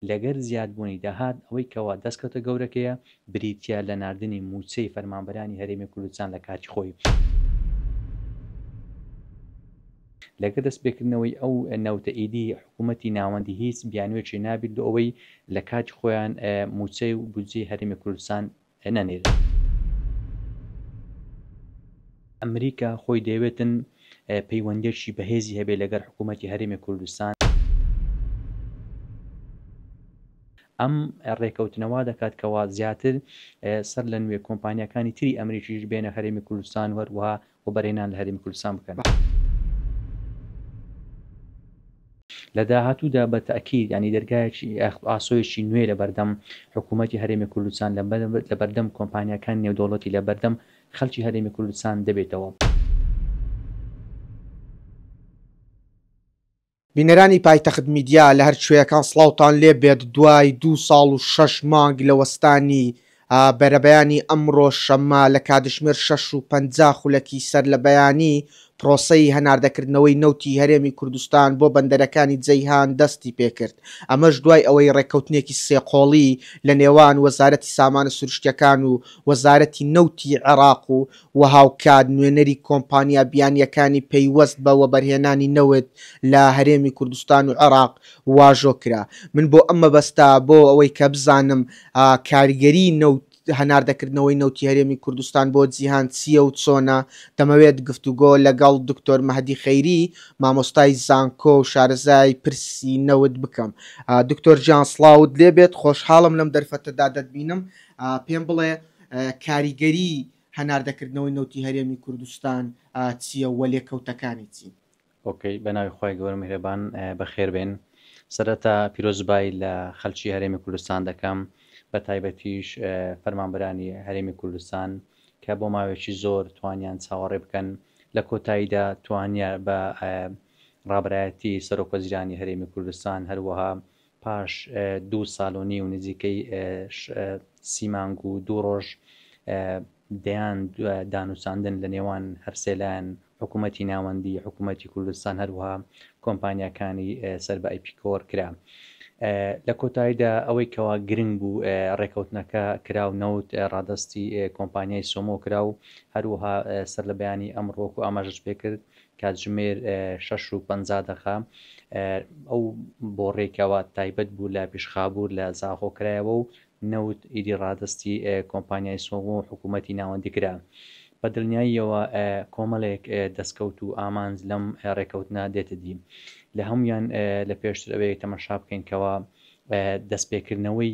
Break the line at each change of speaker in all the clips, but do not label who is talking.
لەگەر زیادبوونی داهات ئەوەی کەوا دەستکەوتە گەورەکەیە بریتیە لە ناردنی مووچەی فەرمانبەرانی هەرێمی کوردستان لە کاتی خۆی. لەگەر دەستپێکردنەوەی ئەو نەوتە ئیدی حکوومەتی ناوەندی هیچ بیانوویەکی نابیت لۆ ئەوەی لە کاتی خۆیان مووچەی و بودجەی هەرێمی کوردستان نەنێرن. ئەمریکا خۆی دەیەوێتن پەیوەندیەکی بەهێزی هەبێت لەگەر حکوومەتی هەرێمی کوردستان. ئەم ڕێکەوتنە وا دەکات کەوا زیاتر سەر لە نوێ کۆمپانیاکانی تری ئەمریکیش بێنە هەرێمی کوردستان و هەروەها وەبەرهێنان لە هەرێمی کوردستان بکەن. لە داهاتوودا بە تەئکید یانی دەرگایەکی یاخود ئاسۆیەکی نوێ لە بەردەم حکوومەتی هەرێمی کوردستان لە بەردەم کۆمپانیاکانی نێودەوڵەتی لە بەردەم خەڵکی هەرێمی کوردستان دەبێتەوە.
بینەرانی پایتەخت میدیا لە هەر کوێیەکان سڵاوتان لێ بێت دوای دوو ساڵ و شەش مانگ لە وەستانی بەرەبەیانی ئەمڕۆ شەممە لە کاتژمێر 6:50 خولەکی سەر لە بەیانی پرۆسەی هەناردەکردنەوەی نەوتی هەرێمی کوردستان بۆ بەندەرەکانی جەیهان دەستی پێکرد ئەمەش دوای ئەوەی ڕێککەوتنێکی سێقۆڵی لە نێوان وەزارەتی سامانە سروشتیەکان و وەزارەتی نەوتی عێراق و و هاوکات نوێنەری کۆمپانیا بیانییەکانی پەیوەست بە وەبەرهێنانی نەوت لە هەرێمی کوردستان و عێراق واژۆ کرا. من بۆ ئەم مەبەستە بۆ ئەوەی کە بزانم کاریگەریی نەوت هەناردەکردنەوەی نەوتی هەرێمی کوردستان بۆ جیهان چییە و چۆنە، دەمەوێت گفتوگۆ لەگەڵ دکتۆر مەهدی خەیری، مامۆستای زانکۆ و شارەزای پرسی نەوت بکەم. دکتۆر گیان سڵاوت لێبێت، خۆشحاڵم لەم دەرفەتەدا دەتبینم. پێم بڵێ کاریگەری هەناردەکردنەوەی نەوتی هەرێمی کوردستان چییە و لێکەوتەکانی چین؟
ئۆکەی بەناوی خوای گەورە میهرەبان بەخێربێن سەرەتا پیرۆزبایی لە خەلکی هەرێمی کوردستان دەکەم بە تایبەتیش فەرمانبەرانی هەرێمی کوردستان کە بۆ ماوێکی زۆر توانیان چاوەڕێ بکەن لە کۆتاییدا توانیان بە ڕابەرایەتی سەرۆک وەزیرانی هەرێمی کوردستان هەروەها پاش دوو سال و نیو نزیکەی سی مانگ و دوو ڕۆژ دەیان دانوساندن لە نێوان هەرسێ لایەن حکوومەتی ناوەندی، حکوومەتی کوردستان هەروەها کۆمپانیاکانی سەر بە ئەیپیکۆر کرا. لە کۆتاییدا ئەوەی کەوا گرنگ بوو ڕێکەوتنەکە کرا و نەوت ڕادەستی کۆمپانیای سۆمۆ کرا و هەروەها سەر لە بەیانی ئەمڕۆ وەکو ئاماژەت پێکرد کاتژمێر 6:50 دەقە ئەو بۆڕێکەوە تایبەت بوو لە پیشخابوور لە زاخۆ کرایەوە و نەوت ئیدی ڕادەستی کۆمپانیای سۆمۆ و حکوومەتی ناوەندی کرا. بە دڵنیاییەوە کۆمەڵێک دەستکەوت و ئامانج لەم ڕێکەوتنە دێتە دی. لە هەموویان لە پێشتر ئەوەیە تەمەشا بکەین کەوا دەستپێکردنەوەی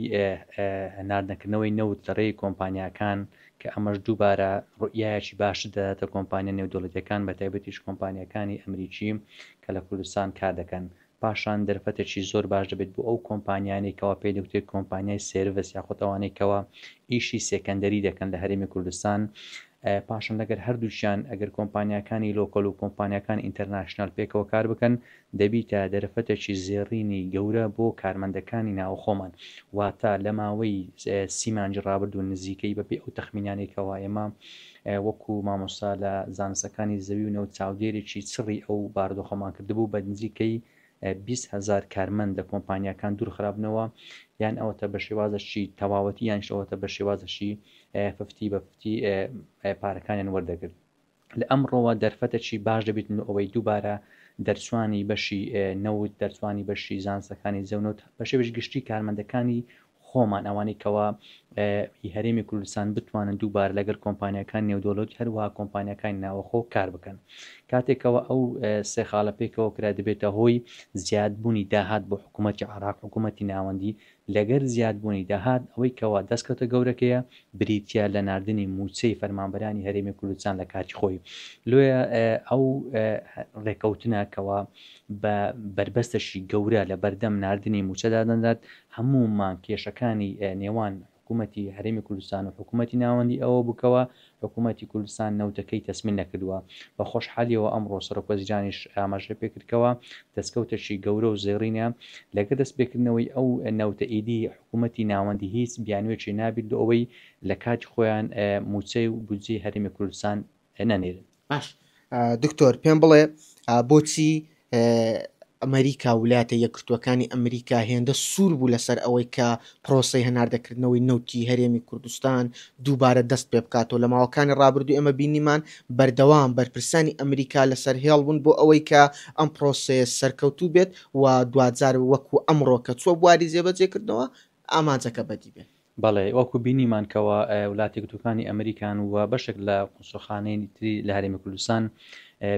هەناردنەکردنەوەی نەوت لە ڕێی کۆمپانیاکان کە ئەمەش دووبارە ڕوئیایەکی باشتر دەداتە کۆمپانیا نێودەوڵەتیەکان بە تایبەتیش کۆمپانیاکانی ئەمریکی کە لە کوردستان کار دەکەن. پاشان دەرفەتێکی زۆر باش دەبێت بۆ ئەو کۆمپانیانەی کەوا پێی دەگوترێت کۆمپانیای service یاخود ئەوانەی کەوا ئیشی secondary دەکەن لە هەرێمی کوردستان پاشان لەگەر هەردووکیان ئەگەر کۆمپانیاکانی local و کۆمپانیاکانی international پێکەوە کار بکەن دەبیتە دەرفەتێکی زێڕینی گەورە بۆ کارمەندەکانی ناوخۆمان واتە لە ماوەی سی مانگی ڕابردوو نزیکەی بەپێی ئەو تەخمینانەی کەوا ئێمە وەکو مامۆستا لە زانستەکانی زەوی و نەوت چاودێرێکی چڕی ئەو بارودۆخەمان کردبوو بە نزیکەی 20 هەزار کارمەند لە کۆمپانیاکان دوورخرابنەوە یان ئەوەتە بە شێوازەکی تەواوەتی یانیش ئەوەتە بە شێوازەکی 50 بە 50 پارەکانیان وەردەگرت. لە ئەمڕۆوە دەرفەتێکی باش دەبێت لۆ ئەوەی دووبارە دەرچوانی بەشی نەوت، دەرچوانی بەشی زانستەکانی زەو نەوت، بە شێوەیەکی گشتی کارمەندەکانی خۆمان ئەوانەی کەوا ی هەرێمی کوردستان بتوانن دووبارە لەگەل کۆمپانیاکانی نێودەوڵەتی هەروەها کۆمپانیاکانی ناوەخۆ کار بکەن. کاتێکەوە ئەو سێ خاڵە پێکەوە کرا دەبێتە هۆی زیادبوونی داهات بۆ حکوومەتی عێراق، حکوومەتی ناوەندی لەگەر زیادبوونی داهات ئەوەی کەوا دەستکەوتە گەورەکەیە بریتیە لە ناردنی مووچەی فەرمانبەرانی هەرێمی کوردستان لە کاتی خۆی لۆیە ئەو ڕێکەوتنە کەوا بە بەربەستەشی گەورە لە بەردەم ناردنی مووچە دادەنرات هەموومان کێشەکانی نێوان حکوومەتی هەرێمی کوردستان و حکوومەتی ناوەندی ئەوە بوو کەوا حکوومەتی کوردستان نەوتەکەی تەسمین نەکردووە. بە خۆشحالیەوە ئەمڕۆ سەرۆکوەزیرانیش ئاماژەی پێکرد کەوا دەستکەوتێکی گەورە و زێڕینە لەگەر دەستپێکردنەوەی ئەو نەوتە ئیدی حکوومەتی ناوەندی هیچ بیانوویەکی نابیت لۆ ئەوەی لە کاتی خۆیان مووچەی و بودجەی هەرێمی کوردستان نەنێرن.
باش دکتۆر پێم بڵێ بۆچی ئەمەریکا ولایەتە یەکگرتووەکانی ئەمریکا هێندە سوور بوو لەسەر ئەوەی کە پرۆسەی هەناردەکردنەوەی نەوتی هەرێمی کوردستان دووبارە دەست پێ بکاتەوە. لە ماوەکانی ڕابردوو ئێمە بینیمان بەردەوام بەرپرسانی ئەمریکا لەسەر هێڵ بوون بۆ ئەوەی کە ئەم پرۆسەیە سەرکەوتوو بێت و دواجار وەکو ئەمڕۆ کە چووە بواری جێبەجێکردنەوە ئامانجەکە بەدی بێت.
بەڵێ وەکو بینیمان کەوا ولاتە یەکگرتووەکانی ئەمریکان و بەشێک لە قونسوڵخانەی تری لە هەرێمی کوردستان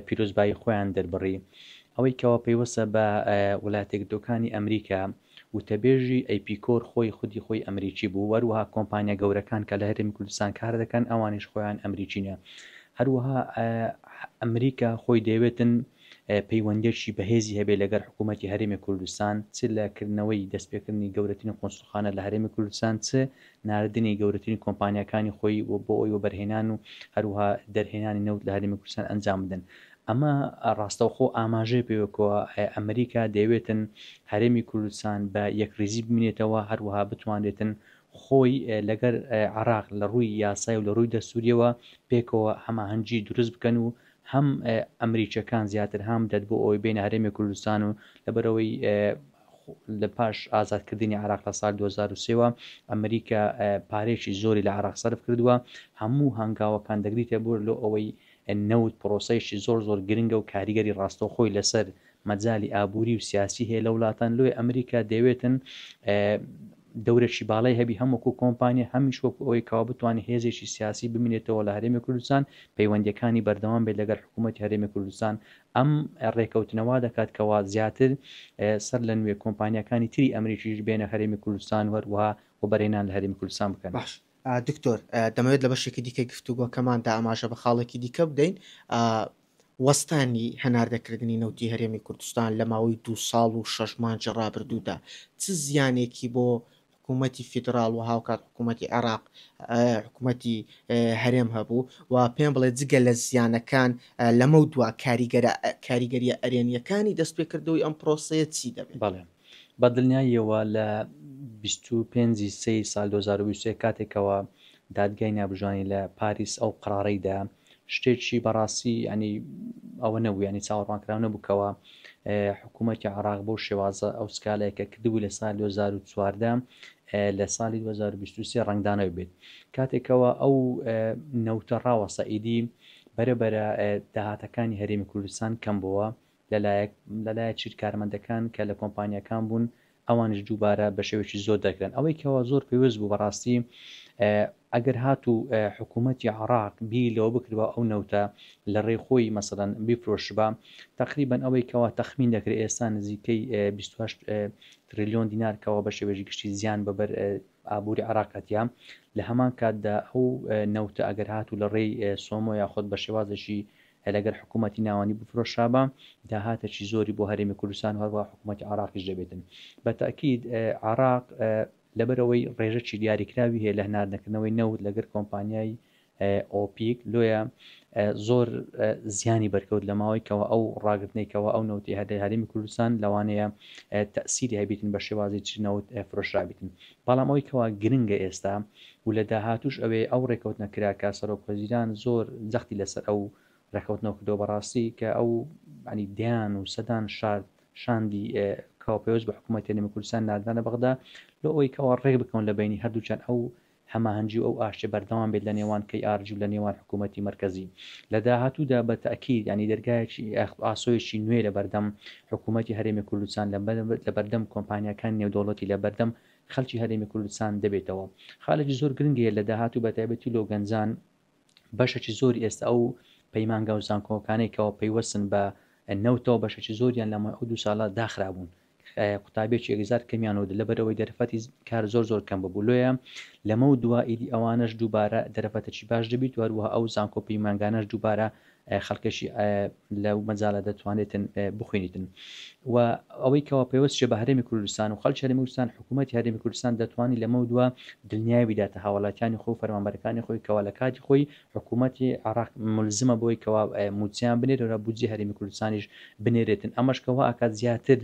پیرۆزبایی خۆیان دەربڕی. ئەوەی کەوا پەیوەستە بە ولایەتە یەکگرتووەکانی ئەمریکا وتەبێژی ئەیپیکۆر خۆی خودی خۆی ئەمریکی بوو وەروەها کۆمپانیا گەورەکان کە لە هەرێمی کوردستان کار دەکەن ئەوانیش خۆیان ئەمریکینە هەروەها ئەمریکا خۆی دەیەوێتن پەیوەندیەکی بەهێزی هەبێت لەگەر حکوومەتی هەرێمی کوردستان چ لە کردنەوەی دەستپێکردنی گەورەترین قونسوڵخانە لە هەرێمی کوردستان چ ناردنی گەورەترین کۆمپانیاکانی خۆی و بۆ ئەوی وەبەرهێنان و هەروەها دەرهێنانی نەوت لە هەرێمی کوردستان ئەنجام بدەن ئەمە ڕاستەوخۆ ئاماژەیە پێوە کەوا ئەمریکا دەیەوێتن هەرێمی کوردستان بە یەکڕیزی بمینێتەوە، هەروەها بتوانرێتن خۆی لەگەر عێراق لە ڕووی یاسای و لە ڕووی دەستووریەوە پێکەوە هەماهەنگی دروست بکەن و هەم ئەمریکیەکان زیاتر هان بدات بۆ ئەوەی بێنە هەرێمی کوردستان و لەبەرئەوەی لە پاش ئازادکردنی عێراق لە ساڵی 2003 وە ئەمریکا پارەیەکی زۆری لە عێراق سەرف کردووە هەموو هەنگاوەکان دەگریتە بۆر لۆ ئەوەی نەوت پرۆسەیەکی زۆر زۆر گرنگە و کاریگەری ڕاستەوخۆی لەسەر مەجالی ئابووری و سیاسی هەیە لە وڵاتان لۆیە ئەمریکا دەیەوێتن دەورێکی باڵای هەبی هەم وەکو کۆمپانیا هەمیش وەکو ئەوەی کەوا بتوانێت هێزێکی سیاسی بمینێتەوە لە هەرێمی کوردستان پەیوەندیەکانی بەردەوام بێت لەگەڵ حکوومەتی هەرێمی کوردستان ئەم ڕێکەوتنە وا دەکات کەوا زیاتر سەر لە نوێ کۆمپانیاکانی تری ئەمریکیش بێنە هەرێمی کوردستان و هەروەها وەبەرهێنان لە هەرێمی کوردستان بکەن.
باش دکتۆر دەمەوێت لە بەشێکی دیکەی گفتوگۆکەماندا ئاماژە بە خاڵێکی دیکە بدەین، وەستانی هەناردەکردنی نەوتی هەرێمی کوردستان لە ماوەی دوو ساڵ و شەش مانگی ڕابردوودا چ زیانێکی بۆ حکوومەتی فیدراڵ و هاوکات حکوومەتی عێراق حکوومەتی هەرێم هەبوو و پێم بڵێ جگە لە زیانەکان لەمەودوا کاریگەرە کاریگەریە ئەرێنییەکانی دەستپێکردنەوەی ئەم پرۆسەیە چی دەبێت؟
بەڵێ بە دڵنیاییەوە لە 25 ی سێی سال 2023 کاتێکەوە دادگای نابژانی لە پاریس ئەو قەرارەی دا شتێکی بەڕاستی ینی ئەوە نەبوو ینی چاوەڕوانکراو نەبوو کەوا حکوومەتی عراق بەو شێوازە ئەو سکالەیە کە کردبوو لە سال 2014 لە ساڵی 2023 ڕەنگدانەوەی بێت کاتێکەوە ئەو نەوتە ڕاوەسە ئیدی بەرە بەرە داهاتەکانی هەرێمی کوردستان کەم بووە لەلایەک لەلایەکیش کارمەندەکان کە لە کۆمپانیاکان بوون ئەوانیش دووبارە بە شێوەیەکی زۆر دەرکران ئەوەی کەوا زۆر پێویست بوو بەڕاستی ئەگەر هاتوو حکوومەتی عراق بیری لەوە بکردبا ئەو نەوتە لە ڕێی خۆی مەسەلەن بیفرۆشبا تقریبا ئەوەی کەوا تەخمین دەکرێت ئێستا نزیکەی 28 تریلیۆن دینار کەوا بە شێوەیەکی گشتی زیان بەبەر ئابووری عراق هەتیا لە هەمان کاتدا ئەو نەوتە ئەگەر هاتوو لە ڕێی سۆمۆ یاخود بە شێوازێکی لەگەر حکوومەتی ناوەندی بفرۆشرابا داهاتێکی زۆری بۆ هەرێمی کوردستان و هەروەها حکوومەتی عێراقیش دەبێتن. بە تەئکید عێراق لەبەرئەوەی ڕێژەکی دیاریکراوی هەیە لە هەناردەکردنەوەی نەوت لەگەر کۆمپانیای ئۆپیک لۆیە زۆر زیانی بەرکەوت لە ماوەی کەەوە ئەو ڕاگرتنەی کەەوە ئەو نەوتی هەدە هەرێمی کوردستان لەوانەیە تەسیری هەبیتن بە شێوازی چ نەوت فرۆشرابیتن بەڵام ئەوەی کەوا گرنگە ئێستا و لە داهاتووش ئەوێ ئەو ڕێکەوتنە کرا کە سەرۆک وەزیران زۆر جەختی لەسەر ئەو ڕێکەوتنەوە کردەوە بەڕاستی کە ئەو ینی دەیان و سەدان شار شاندی کەوا پێوەست بە حکوومەتی هەرێمی کوردستان ناردرانە بەغدا لۆ ئەوەی کەوا ڕێک بکەون لە بەینی هەردووکیان ئەو هەماهەنگی و ئەو ئاشتیە بەردەوام بێت لە نێوان KRG و لە نێوان حکوومەتی مەرکەزی لە داهاتوودا بە تەئکید ینی دەرگایەکی ئاسۆیەکی نوێ لە بەردەم حکوومەتی هەرێمی کوردستان لە بەردەم کۆمپانیاکانی نێودەوڵەتی لە بەردەم خەلکی هەرێمی کوردستان دەبێتەوە. خالێکی زۆر گرنگ هەیە لە داهاتوو بە تایبەتی لۆ گەنجان بەشێکی زۆری ئێستا ئەو پەیمانگا و زانکۆکانەی کەەوە پەیوەستن بە نەوتەوە بەشێکی زۆریان لە ماوەی ئەو دوو ساڵە داخرابوون قوتابیەکی یەکجار کەمیان و لەبەرەوەی دەرفەتی کار زۆر زۆر کەم ببوو لۆیە لەمە و دوا ئیدی ئەوانەش دووبارە دەرفەتەکی باش دەبیت و هەروەها ئەو زانکۆ پەیمانگانەش دووبارە خەڵکەشی لەو مەجالە دەتوانێتن بخوێنیتن و ئەوەی کەوا پەیوەست شێ بە هەرێمی کوردستان و خەڵکی هەرێمی کوردستان حکوومەتی هەرێمی کوردستان دەتوانانی لەمە دووە دڵنیایی بداتە هاوڵاتیانی خۆی و فەرمانبەرەکانی خۆی کەوا لە کاتی خۆی حکوومەتی عێراق ملزمە بۆی کەوا مووچەیان بنێرێت و بودجەی هەرێمی کوردستانیش بنێرێتن ئەمەش کەوا ئەکات زیاتر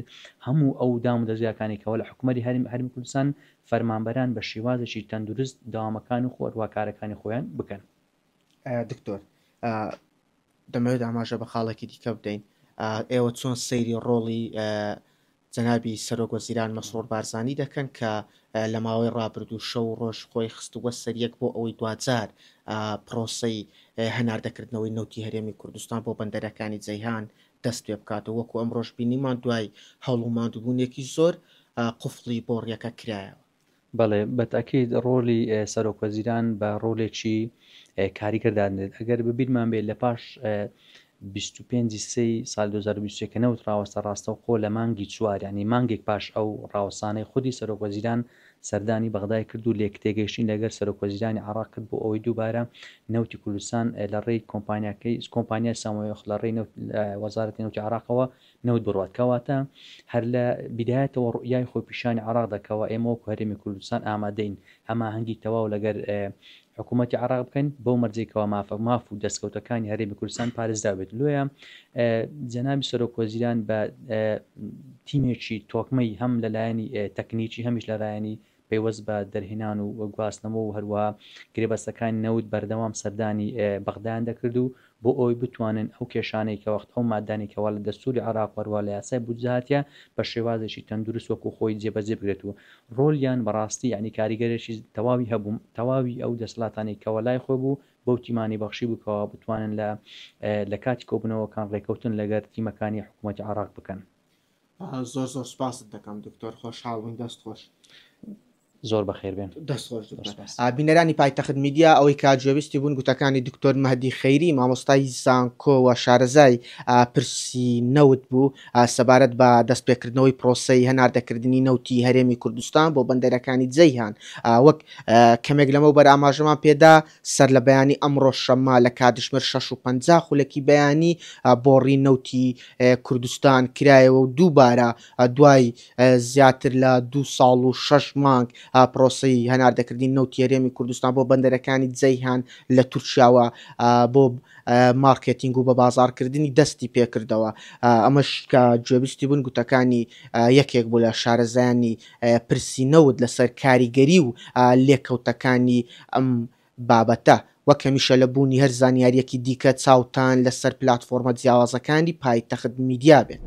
هەموو ئەو دام و دەزگاکانی کەوا لە حکوومەتی هەرێمی هەرێمی کوردستان فەرمانبەران بە شێوازێکی تەندروست دەوامەکان و خۆ کارەکانی خۆیان بکەن.
دکتۆر دەمەوێت ئاماژە بە خاڵێکی دیکە بدەین. ئێوە چۆن سەیری ڕۆڵی جەنابی سەرۆک وەزیران مەسرور بارزانی دەکەن کە لە ماوەی ڕابردوو شەو و ڕۆژ خۆی خستبووە سەر یەک بۆ ئەوەی دواجار پرۆسەی هەناردەکردنەوەی نەوتی هەرێمی کوردستان بۆ بەندەرەکانی جەیهان دەست پێ بکاتەوە وەکو ئەمڕۆش بینیمان دوای هەوڵ و ماندووبوونێکی زۆر قوفڵی بۆڕیەکە کرایەوە.
بەڵێ بە تەئکید ڕۆڵی سەرۆک وەزیران بە ڕۆلێکی کاریگەر دادەنرێت ئەگەر ببیرمان بێت لە پاش 25 سێی سال 2023 کە نەوت ڕاوەستە ڕاستەوخۆ لە مانگی چوار یعنی مانگێک پاش ئەو ڕاوەستانەی خودی سەرۆک وەزیران سەردانی بەغدای کرد و لێکتێگەیشتنی لەگەر سەرۆک وەزیرانی عێراق کرد بۆ ئەوەی دووبارە نەوتی کوردستان لە ڕێی کۆمپانیاکەی کۆمپانیای سامۆیۆخ لە ڕێی نەوت وەزارەتی نەوتی عێراقەوە نەوت بڕوات کەواتە هەر لە بیدایەتەوە ڕوئیای خۆی پیشانی عێراق دا کەوا ئێمە وەکو هەرێمی کوردستان ئامادەین هەماهەنگی تەواو لەگەر حکوومەتی عێراق بکەین بەو مەرجەی کەوا مافە ماف و دەستکەوتەکانی هەرێمی کوردستان پارێزراو بێت لۆیە جەنابی سەرۆک وەزیران بە تیمێکی تۆکمەی هەم لەلایەنی تەکنیکی هەمیش لەلایەنی پەیوەست بە دەرهێنان و گواستنەوە و هەروەها گرێبەستەکانی نەوت بەردەوام سەردانی بەغدایان دەکرد و بۆ ئەوەی بتوانن ئەو کێشانەی کە وەخت ئەو مادانەی کەوا لە دەستوری عێراق و هەروەها لە یاسای بودجە هاتیە بە شێوازێکی تەندروست وەکو خۆی جێبەجێ بکرێت و ڕۆلیان بەڕاستی یانی کاریگەرێکی تەواوی هەبوو تەواوی ئەو دەسەلاتانەی کەوا لای خۆی بوو بەو تیمانەی بەخشی بوو کەوا بتوانن لە لە کاتی کۆبوونەوەکان ڕێکەوتن لەگەر تیمەکانی حکوومەتی عێراق بکەن.
زۆر زۆر سپاست دەکەم دکتۆر خۆشحاڵ بووین دەست خۆش.
زۆر بەخێر بێن.
دەست خۆش دکتۆر. بینەرانی پایتەخت میدیا ئەوەی کە گوێبیستی بوون گوتەکانی دکتۆر مەهدی خەیری مامۆستای زانکۆ و شارەزای پرسی نەوت بوو سەبارەت بە دەستپێکردنەوەی پرۆسەی هەناردەکردنی نەوتی هەرێمی کوردستان بۆ بەندەرەکانی جەیهان وەک کەمێک لەمەوبەر ئاماژەمان پێدا سەر لە بەیانی ئەمڕۆ شەممە لە کاتژمێر 6:50 خولەکی بەیانی بۆڕی نەوتی کوردستان کرایەوە و دووبارە دوای زیاتر لە دوو ساڵ و شەش مانگ پرۆسەی هەناردەکردنی نەوتی هەرێمی کوردستان بۆ بەندەرەکانی جەیهان لە تورکیاوە بۆ مارکێتینگ و بە بازاڕکردنی دەستی پێکردەوە. ئەمەش کە گوێبیستی بوون گوتەکانی یەکێک بوو لە شارەزایانی پرسی نەوت لەسەر کاریگەری و لێکەوتەکانی ئەم بابەتە. وەک هەمیشە لە بوونی هەر زانیارییەکی دیکە چاوتان لەسەر پلاتفۆرمە جیاوازەکانی پایتەخت میدیا بێت.